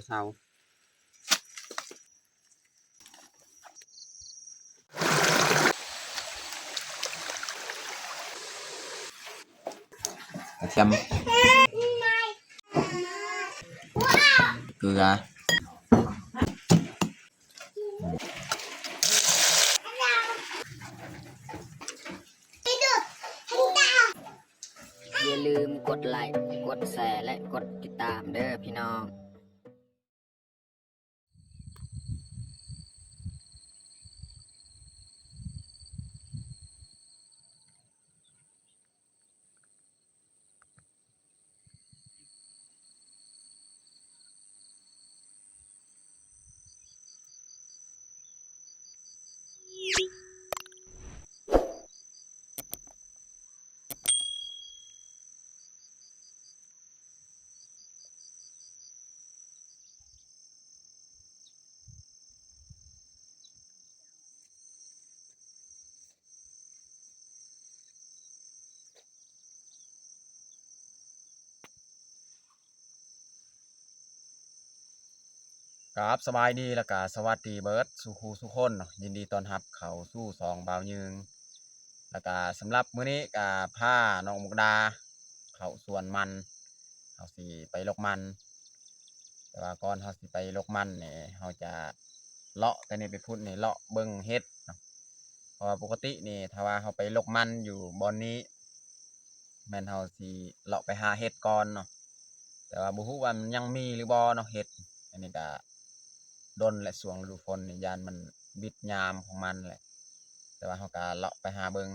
ເຊົາ ກະທຽມ ເກືອ ຢ່າລືມກົດໄລກ໌ ກົດແຊ ແລະ ກົດຕິດຕາມເດີພີ່ນ້ອງ. ກາບສະບາຍດີ ແລ້ວກະສະຫວັດດີເບິດສູ່ຄູ່ສູ່ຄົນເນາະ, ຍິນດີຕ້ອນຮັບເຂົ້າສູ່ຊ່ອງບ່າວຍືງ. ແລ້ວກະສຳລັບມື້ນີ້ກະພານ້ອງມຸກດາເຂົ້າສວນມັນ, ເຮົາຊິໄປລົກມັນ. ແຕ່ວ່າກ່ອນເຮົາຊິໄປລົກມັນນີ້ ເຮົາຈະເລາະແຕ່ນີ້ໄປພຸ້ນນີ້ ເລາະເບິ່ງເຫັດເນາະ. ເພາະວ່າປົກກະຕິນີ້ ຖ້າວ່າເຮົາໄປລົກມັນຢູ່ບ່ອນນີ້ ແມ່ນເຮົາຊິເລາະໄປຫາເຫັດກ່ອນເນາະ, ແຕ່ວ່າບໍ່ຮູ້ວ່າມັນຍັງມີຫຼືບໍ່ເນາະ ເຫັດ. ອັນນີ້ກະດົນແຫຼະ ຊ່ວງລະດູຝົນນີ້ ຢ້ານມັນບິດຍາມຂອງມັນແຫຼະ, ແຕ່ວ່າເຮົາກະເລາະໄປຫາເບິ່ງ,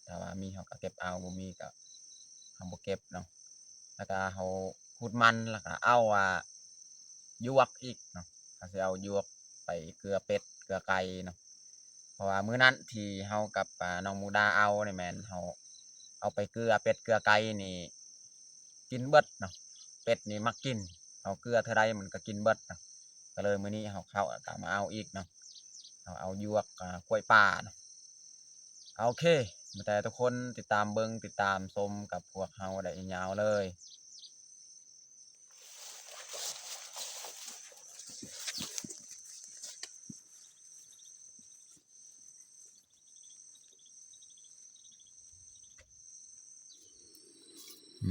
ຖ້າວ່າມີເຮົາກະເກັບເອົາ, ບໍ່ມີກະເຮົາບໍ່ເກັບເນາະ. ແລ້ວກະເຮົາຂູດມັນ ແລ້ວກະເອົາ ອ່າ ຢວກອີກເນາະ, ເຮົາຊິເອົາຢວກໄປເກືອເປັດເກືອໄກ່ເນາະ. ເພາະວ່າມື້ນັ້ນທີ່ເຮົາກັບ ອ່າ ນ້ອງມຸກດາເອົານີ້ ແມ່ນເຮົາເອົາໄປເກືອເປັດເກືອໄກ່ນີ້ກິນເບິດເນາະ, ເປັດນີ້ມັກກິນ, ເຮົາເກືອເທື່ອໃດມັນກະກິນເບິດເນາະ. ກະເລີຍມື້ນີ້ເຮົາເຂົ້າກະມາເອົາອີກເນາະ, ເຮົາເອົາຢວກ ອ່າ ກ້ວຍປ່າເນາະ. ໂອເຄ ມາແຕ່ທຸກຄົນຕິດຕາມເບິ່ງ ຕິດຕາມຊົມກັບພວກເຮົາໄດ້ຍາວເລີຍ.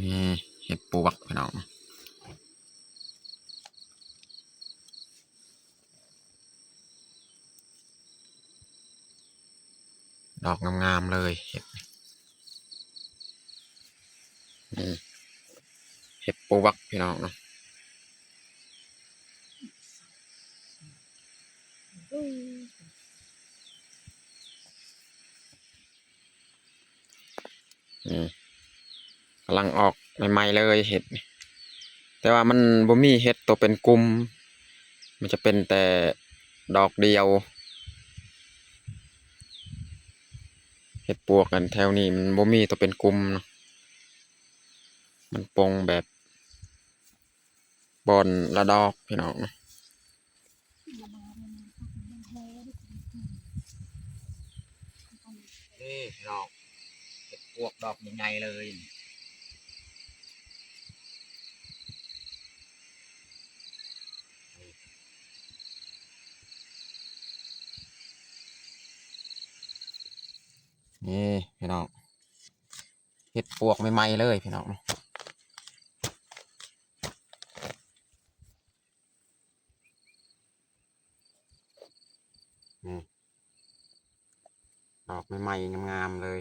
ນີ້ເຫັດປວກພີ່ນ້ອງ, ດອກງາມໆເລີຍເຫັດ. ນີ້ເຫັດປວກພີ່ນ້ອງເນາະ. ນີ້ກຳລັງອອກໃໝ່ໆເລີຍເຫັດນີ້, ແຕ່ວ່າມັນບໍ່ມີເຫັດໂຕເປັນກຸ່ມ, ມັນຈະເປັນແຕ່ດອກດຽວ. ເຫັດປວກອັນແຖວນີ້ມັນບໍ່ມີໂຕເປັນກຸ່ມເນາະ, ມັນປົ່ງແບບບ່ອນລະດອກພີ່ນ້ອງເນາະ. ນີ້ພີ່ນ້ອງ ເຫັດປວກດອກໃຫຍ່ໆເລີຍ. ນີ້ພີ່ນ້ອງ ເຫັດປວກໃໝ່ໆເລີຍພີ່ນ້ອງ. ນີ້ ດອກໃໝ່ໆງາມໆເລີຍ,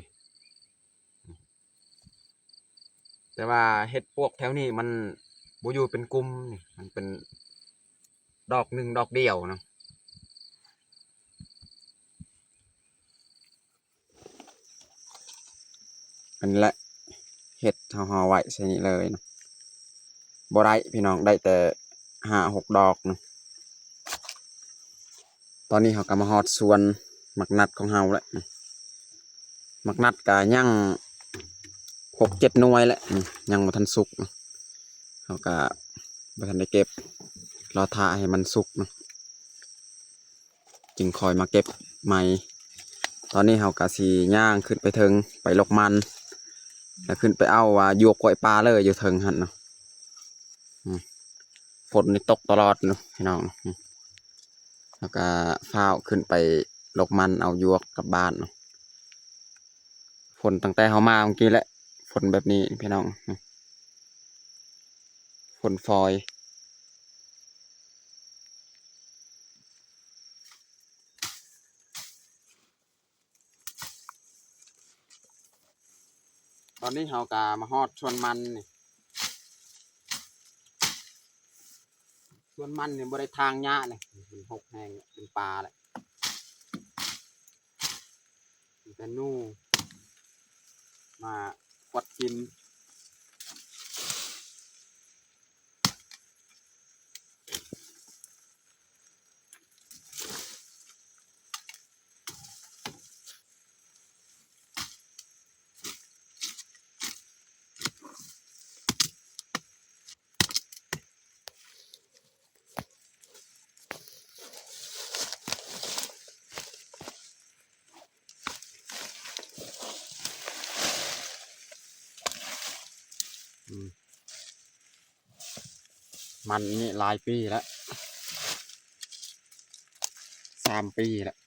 ແຕ່ວ່າເຫັດປວກແຖວນີ້ມັນບໍ່ຢູ່ເປັນກຸ່ມນີ້, ມັນເປັນດອກໜຶ່ງດອກດຽວເນາະ. ອັນນີ້ແຫຼະ ເຫັດເຮົາຫໍ່ໄວ້ໃສ່ນີ້ເລີຍເນາະ. ບໍ່ໄດ້ພີ່ນ້ອງ ໄດ້ແຕ່ຫ້າຫົກດອກເນາະ. ຕອນນີ້ເຮົາກໍມາຮອດສວນໝາກນັດຂອງເຮົາແລ້ວ. ໝາກນັດກໍຍັງຫົກເຈັດໜ່ວຍແຫຼະ ຍັງບໍ່ທັນສຸກເນາະ. ເຮົາກໍບໍ່ທັນໄດ້ເກັບ ລໍຖ້າໃຫ້ມັນສຸກເນາະ ຈຶ່ງຄ່ອຍມາເກັບໃໝ່. ຕອນນີ້ເຮົາກະຊິຍ່າງຂຶ້ນໄປເທິງ ໄປລົກມັນ. ແລ້ວຂຶ້ນໄປເອົາ ອ່າ ຢວກກ້ວຍປ່າເລີຍຢູ່ເທິງຫັ້ນເນາະ. ອືມ ຝົນນີ້ຕົກຕະຫຼອດເນາະພີ່ນ້ອງ. ອືມ ແລ້ວກະຟ້າວຂຶ້ນໄປລົກມັນເອົາຢວກກັບບ້ານເນາະ. ຝົນຕັ້ງແຕ່ເຮົາມາເມື່ອກີ້ແຫຼະ ຝົນແບບນີ້ພີ່ນ້ອງ. ອືມ ຝົນຝອຍ. ຕອນນີ້ເຮົາກະມາຮອດສວນມັນນີ້ ສວນມັນນີ້ບໍ່ໄດ້ຖາງຫຍ້ານີ້ ມັນຮົກແຮງ ເປັນປ່າແລ້ວ ມີແຕ່ໜູມາກວາດກິນ. ອືມ ມັນນີ້ຫຼາຍປີແລ້ວ ສາມປີແລ້ວ.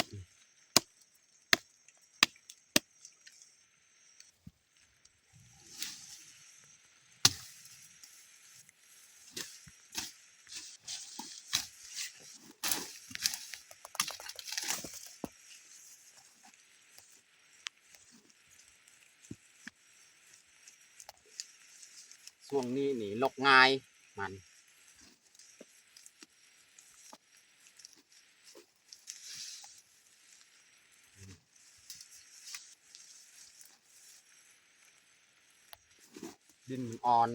ຊ່ວງນີ້ນີ້ລົກງ່າຍມັນ ດິນມັນອ່ອນ.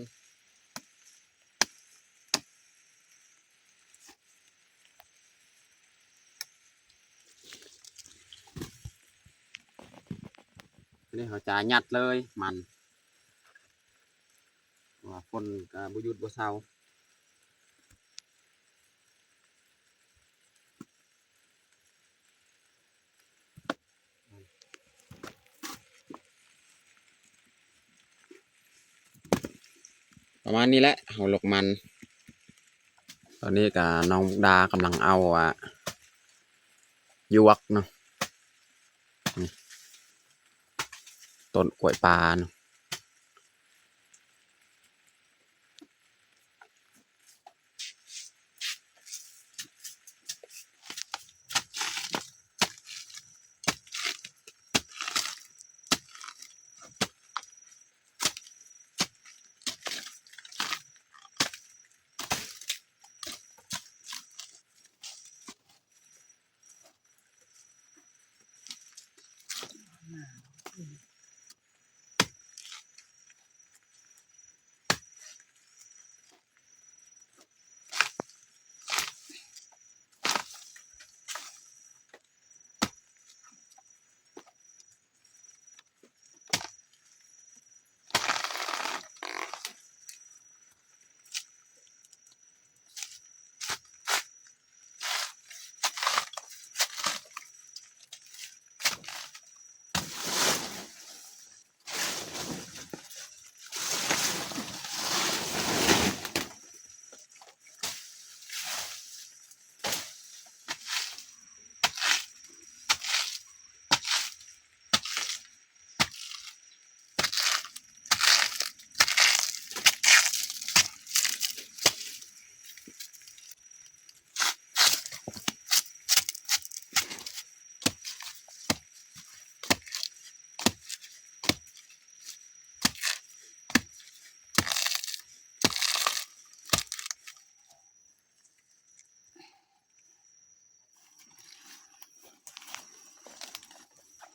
ອັນນີ້ເຮົາຈະຍັດເລີຍມັນ ເພາະວ່າຝົນກະບໍ່ຢຸດບໍ່ເຊົາ. ປະມານນີ້ແຫຼະ ເຮົາລົກມັນ. ຕອນນີ້ກະນ້ອງມຸກດາກຳລັງເອົາ ອ່າ ຢວກເນາະ ນີ້ ຕົ້ນກ້ວຍປ່າເນາະ.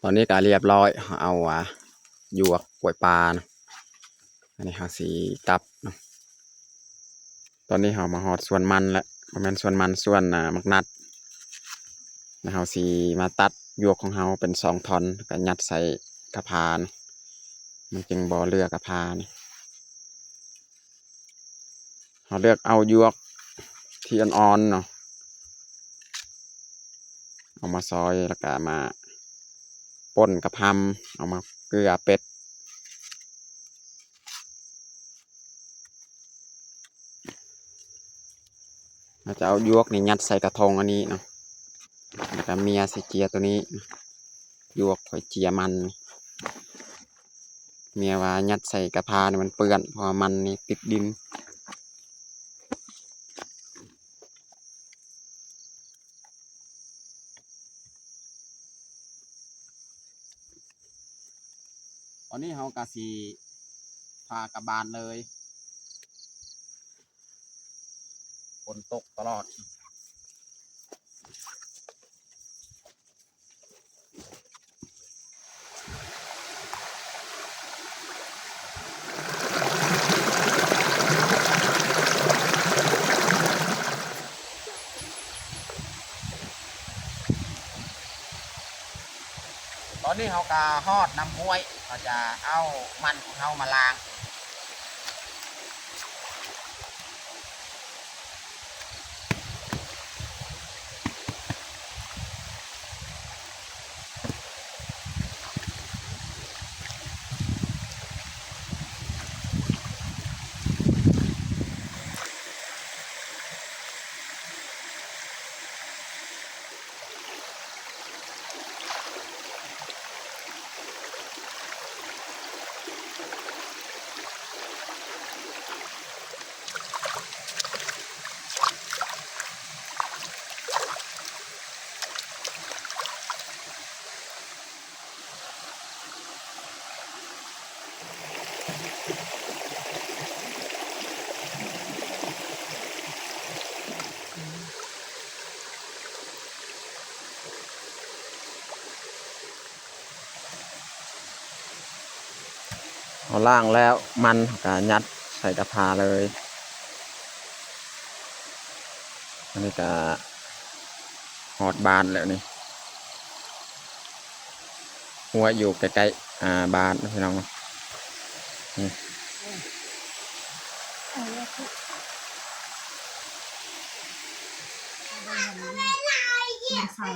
ຕອນນີ້ກະລຽບຮ້ອຍ ເຮົາເອົາ ອ່າ ຢວກກ້ວຍປ່ານະ ອັນນີ້ເຮົາຊິຕັດເນາະ. ຕອນນີ້ເຮົາມາຮອດສວນມັນແລ້ວ ບໍ່ແມ່ນສວນມັນ ສວນ ອ່າ ໝາກນັດ. ແລ້ວເຮົາຊິມາຕັດຢວກຂອງເຮົາເປັນສອງທ່ອນ ແລ້ວກະຍັດໃສ່ກະພານະ ມັນຈຶ່ງບໍ່ເຫຼືອກະພານະ. ເຮົາເລືອກເອົາຢວກທີ່ອ່ອນໆເນາະ ເອົາມາຊອຍ ແລ້ວກະມາປົ່ນກັບຮຳ ເອົາມາເກືອເປັດ. ເຮົາຈະເອົາຢວກນີ້ຍັດໃສ່ກະທົງອັນນີ້ເນາະ ແລ້ວກະເມຍຊິເຈຍໂຕນີ້ ຢວກຂ້ອຍເຈຍມັນ ເມຍວ່າຍັດໃສ່ກະພານີ້ມັນເປື້ອນ ເພາະວ່າມັນນີ້ຕິດດິນ. ຕອນນີ້ເຮົາກະຊິພາກັບບ້ານເລີຍ ຝົນຕົກຕະຫຼອດ. ຕອນນີ້ເຮົາກະຮອດນ້ຳຫ້ວຍ ເຮົາຈະເອົາມັນຂອງເຮົາມາລ້າງ. ເຮົາລ້າງແລ້ວ ມັນເຮົາກະຍັດໃສ່ກະພາເລີຍ. ອັນນີ້ກະຮອດບ້ານແລ້ວນີ້ ຮົ້ວຢູ່ໃກ້ໆ ອ່າ ບ້ານເນາະພີ່ນ້ອງເນາະ. ນີ້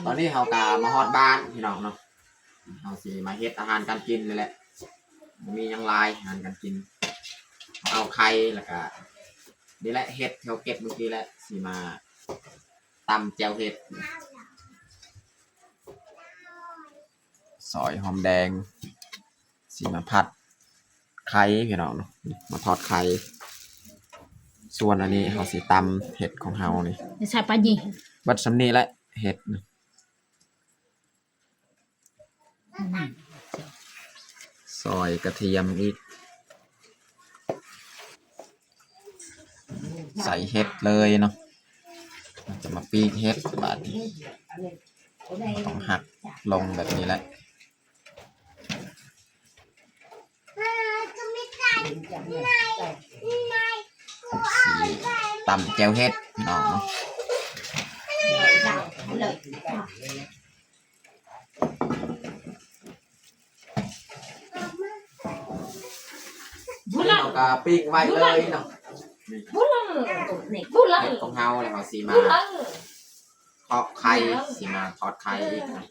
ຕອນນີ້ເຮົາກະມາຮອດບ້ານພີ່ນ້ອງເນາະ. ເຮົາຊິມາເຮັດອາຫານການກິນນີ້ແຫຼະ ບໍ່ມີຫຍັງຫຼາຍ ອາຫານການກິນ ເອົາໄຂ່ ແລ້ວກະນີ້ແຫຼະ ເຫັດທີ່ເຮົາເກັບມື້ກີ້ແຫຼະ ຊິມາຕຳແຈ່ວເຫັດ ຊອຍຫອມແດງ ຊິມາຜັດໄຂ່ພີ່ນ້ອງເນາະ ມາທອດໄຂ່. ສ່ວນອັນນີ້ເຮົາຊິຕຳເຫັດຂອງເຮົານີ້ ໃສ່ປາຍິງ ເບິດສ່ຳນີ້ແຫຼະເຫັດ. ຊອຍກະທຽມອີກ ໃສ່ເຫັດເລີຍເນາະ. ຈະມາປີກເຫັດບາດນີ້ ຕ້ອງຫັກລົງແບບນີ້ແຫຼະ. ຊິຕຳແຈ່ວເຫັດພີ່ນ້ອງເນາະ. ເຮົາກະປີ້ງໄວ້ເລີຍເນາະ ເຫັດຂອງເຮົາ ແລ້ວເຮົາຊິມາເຄາະໄຂ່ ຊິມາທອດໄຂ່ອີກເນາະ.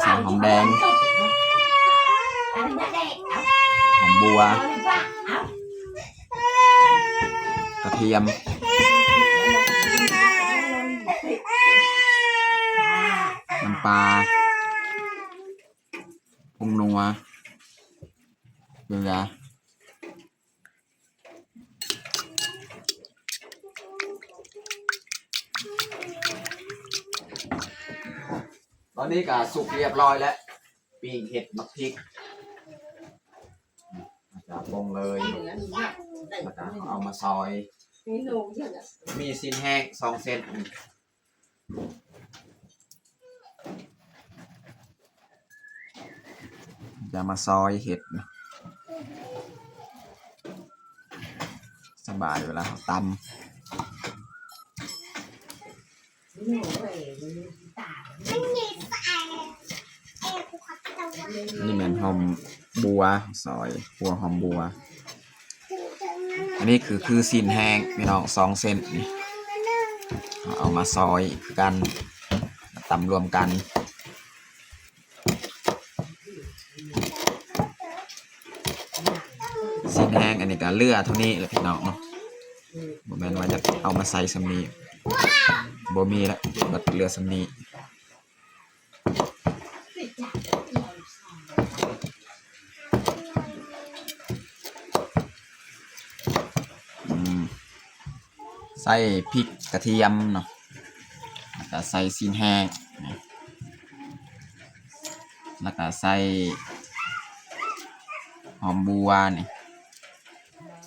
ໃສ່ຫອມແດງ ຫອມບົວ ກະທຽມ ນ້ຳປາ ຜົງນົວ ເກືອ. ຕອນນີ້ກະສຸກຮຽບຮ້ອຍແລ້ວ ປີ້ງເຫັດໝາກພິກ ຈະປົງເລີຍ ແລ້ວກະເອົາມາຊອຍ ມີຊີ້ນແຫ້ງສອງເສັ້ນ. ຈະມາຊອຍເຫັດ ສະບາຍເວລາເຮົາຕຳ. ອັນນີ້ແມ່ນຫອມບົວ ຊອຍ ຂົ້ວຫອມບົວ. ອັນນີ້ຄື ຄືຊີ້ນແຫ້ງພີ່ນ້ອງ ສອງເສັ້ນນີ້ ເອົາມາຊອຍຄືກັນ ຕຳລວມກັນ. ຊີ້ນແຫ້ງອັນນີ້ກະເຫຼືອເທົ່ານີ້ແຫຼະພີ່ນ້ອງເນາະ ບໍ່ແມ່ນວ່າຈະເອົາມາໃສ່ສ່ຳນີ້ ບໍ່ມີລະ ເບິດເຫຼືອສ່ຳນີ້. ອືມ ໃສ່ພິກກະທຽມເນາະ ແລ້ວກະໃສ່ຊີ້ນແຫ້ງ ແລ້ວກະໃສ່ຫອມບົວນີ້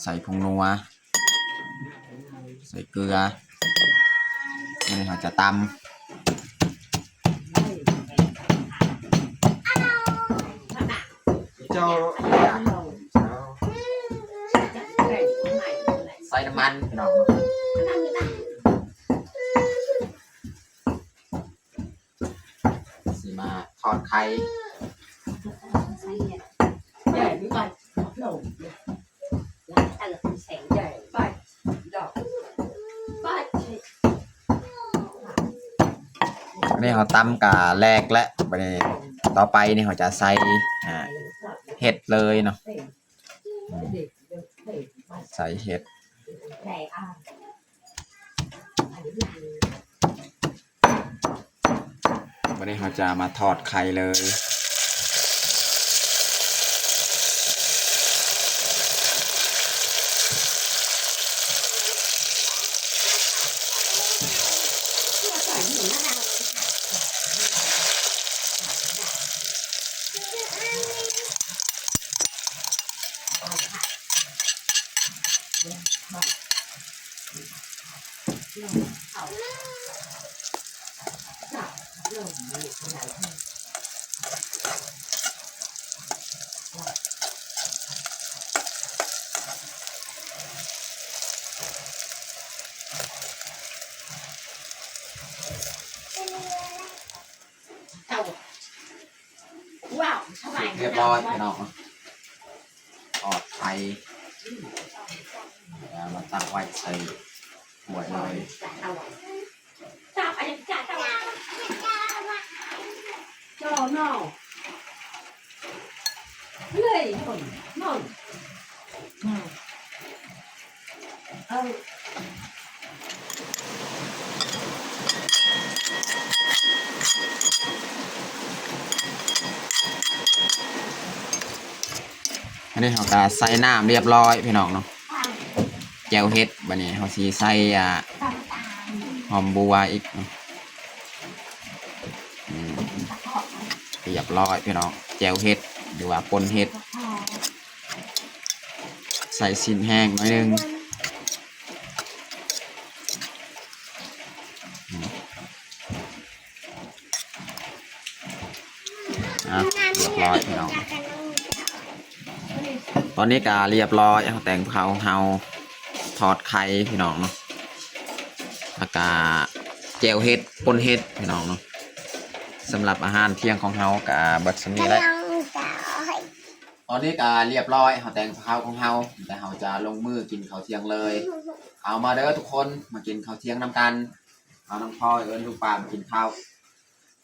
ໃສ່ຜົງນົວ ໃສ່ເກືອ ແລ້ວນີ້ເຮົາຈະຕຳ ເຈົ້າ ໃສ່ນ້ຳມັນພີ່ນ້ອງ ຊິມາທອດໄຂ່. ອັນນີ້ເຮົາຕຳກະແຫຼກແລ້ວ ບາດນີ້ຕໍ່ໄປນີ້ເຮົາຈະໃສ່ ອ່າ ເຫັດເລີຍເນາະ ໃສ່ເຫັດ. ບາດນີ້ເຮົາຈະມາທອດໄຂ່ເລີຍ. ສຸກຮຽບຮ້ອຍພີ່ນ້ອງ ທອດໄຂ່ ແລ້ວມາຕັກໄວ້ໃສ່ຖ້ວຍເລີຍ. ອັນນີ້ເຮົາກະໃສ່ນ້ຳຮຽບຮ້ອຍພີ່ນ້ອງເນາະ ແຈ່ວເຫັດ. ບາດນີ້ເຮົາຊິໃສ່ ອ່າ ຫອມບົວອີກເນາະ. ອືມ ຮຽບຮ້ອຍພີ່ນ້ອງ ແຈ່ວເຫັດ ຫຼືວ່າປົ່ນເຫັດ. ໃສ່ຊີ້ນແຫ້ງໜ້ອຍໜຶ່ງ. ອ່ະ ຮຽບຮ້ອຍພີ່ນ້ອງ ຕອນນີ້ກະຮຽບຮ້ອຍ ເຮົາແຕ່ງເຂົ້າຂອງເຮົາ ທອດໄຂ່ພີ່ນ້ອງເນາະ ແລ້ວກະແຈ່ວເຫັດ ປົ່ນເຫັດພີ່ນ້ອງເນາະ. ສຳລັບອາຫານທ່ຽງຂອງເຮົາກະເບິດສ່ຳນີ້ແຫຼະ. ຕອນນີ້ກະຮຽບຮ້ອຍ ເຮົາແຕ່ງເຂົ້າຂອງເຮົາ ແລ້ວເຮົາຈະລົງມືກິນເຂົ້າທ່ຽງເລີຍ. ເອົາມາເດີທຸກຄົນ ມາກິນເຂົ້າທ່ຽງນຳກັນ. ເອົາ ນ້ອງພອຍເອີ້ນລຸງປ້າມາກິນເຂົ້າ.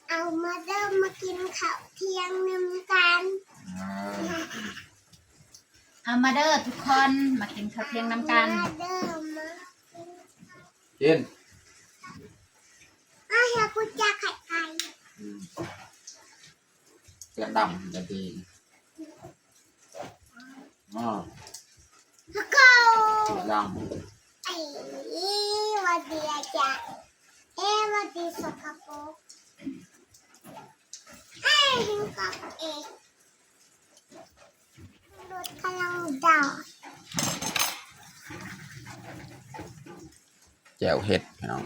ເອົາມາເດີ ມາກິນເຂົ້າທ່ຽງນຳກັນ. ເອີ ເອົາມາເດີທຸກຄົນ ມາກິນເຂົ້າທ່ຽງນຳກັນ. ມາເດີ ມາກິນ. ອ້າວ ຢາກຮູ້ຈັກໄຂ່ໄກ່. ອືມ. ເສື້ອດຳຈັງຊີ້ ອ້າວ ເສື້ອດຳ. ເອີ ຫວັດດີອາຈານ ເອີ ຫວັດດີ ສົກກະປົກ ເອີ ຫິວກັບເອ ລົດກຳລັງຈອດ. ແຈ່ວເຫັດພີ່ນ້ອງ